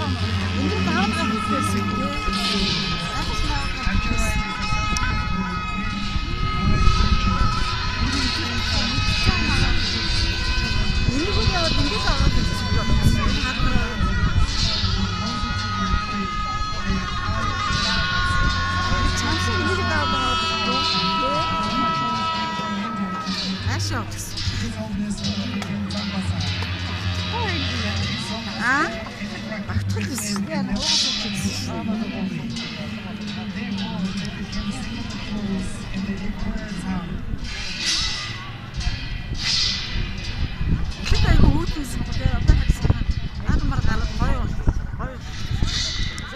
Энд даваад гарсан. Энийг яваад ингэж аваад ирсэн юм байна. Чамшиг энийг даваад байгаа. Аашаа гэсэн. Аа? Багтгал байсан. Тэгэхэд айгүй үүднээс юм бэ? Одоо харсан. Наадмар гараад гоё гоё.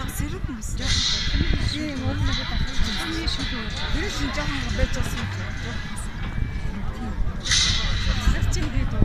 Яг сэрэг юм биш. Тийм өөр нэг дахиж шүү. Тэр чинь жоохон байж байсан юм. Тэр чинь би дуу.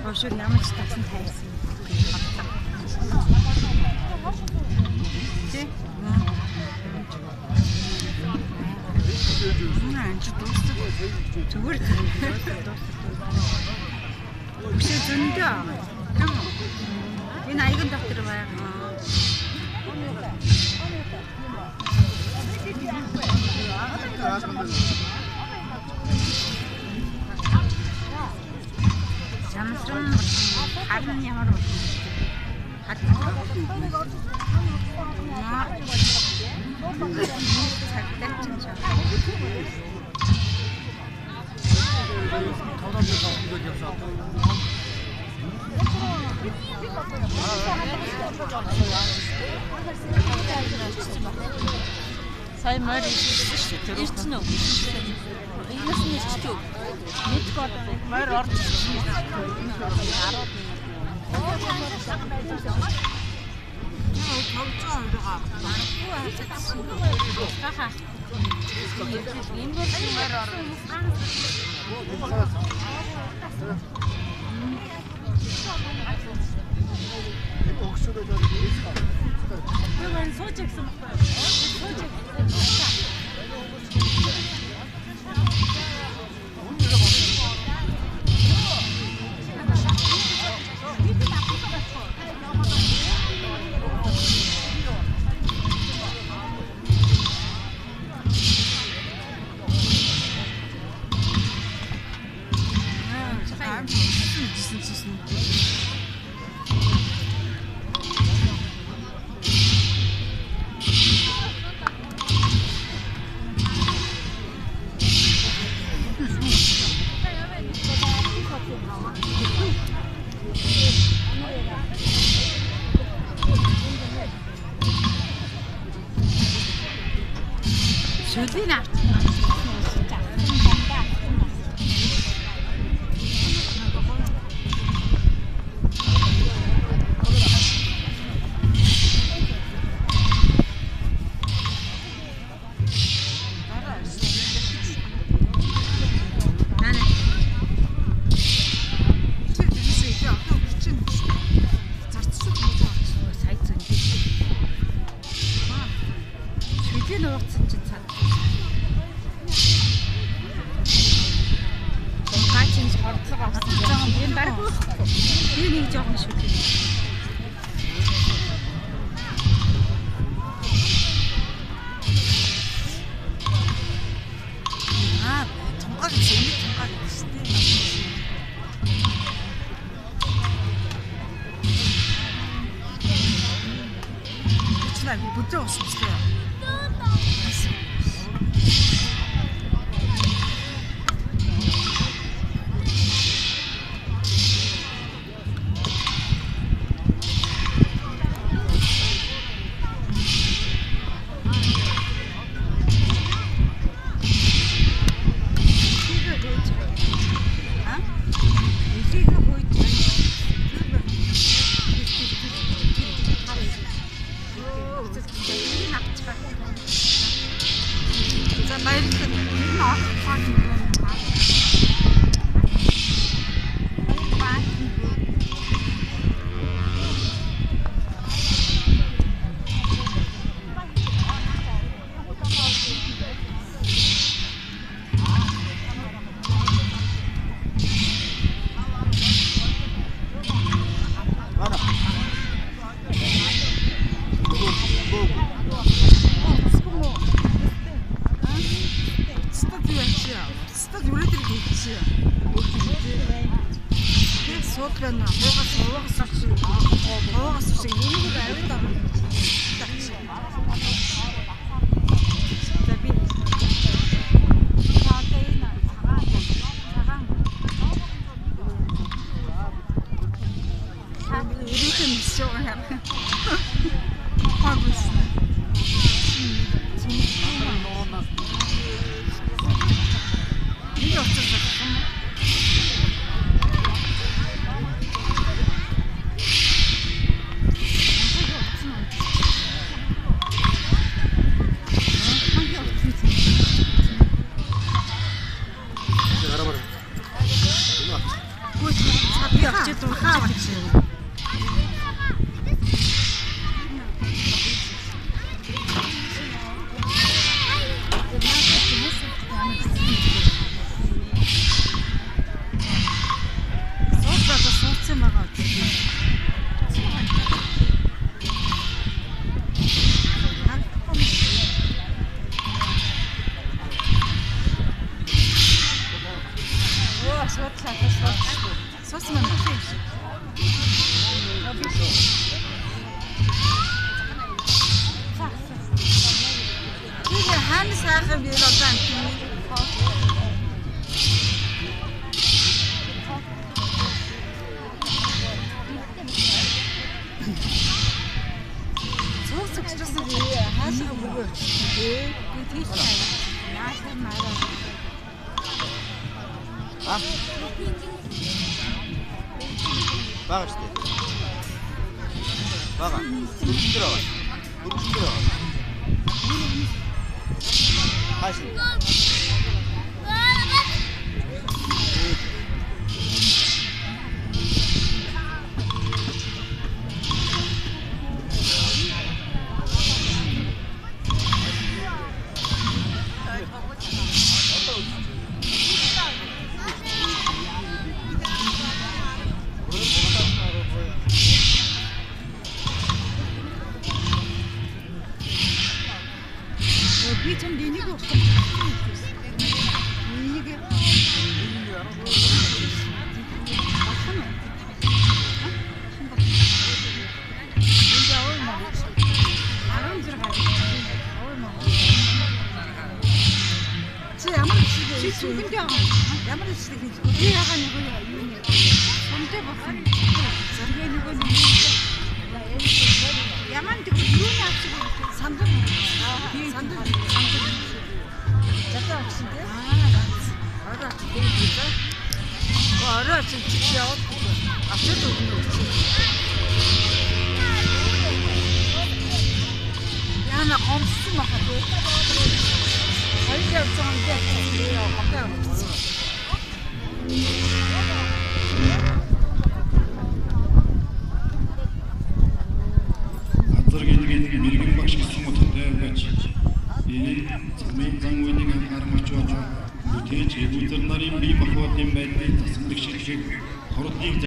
Хошуу ямар ч тасан тайрсан. Тэ? Наа чи дуусдаг. Зүгээр зүгээр. Өшөө зөндөө. Тийм үү? Энэ аяган дотор байгаа. Замсран харин ямар бол цагтаа чинь Сая морь ирсэн шүү дээ. Ирсэн үү? Энэс нь ирчихв. Мэдгүй одоо морь орж ирсэн. Бага штэ. Бага. Дөрвөн дээр байгаа. Дөрвөн дээр байгаа. Хааш. Би чамд энийг өгсөн. Энийг болох нь. Энд яваа юм уу? 16. Ой маа. Чи ямар бичлэг Чи зүгэндээ байгаа. Ямар бичлэг хийж Би ягаа нэг юу нэ. Сумтай болсон. Тэгээ нөгөө нэг Яман тэг юуны авчих вэ? Сандаг. Сандаг. Сандаг. Жадаа авчихсан тий? Орой авчих тийм үү? Орой авчих чи яваад авчиад өгнө үү? Яна гомдсон баха тий. Хоёр явцсан юм би гомдоо явчихсан. Газар гинэг мэрэгэн багш гэсэн утгатай байж энэ нь замын зан үеийг анхаармач болж бүтээж эгүүзэр нарын бие махбодын байдлыг засамдаг ширхэг хурдыг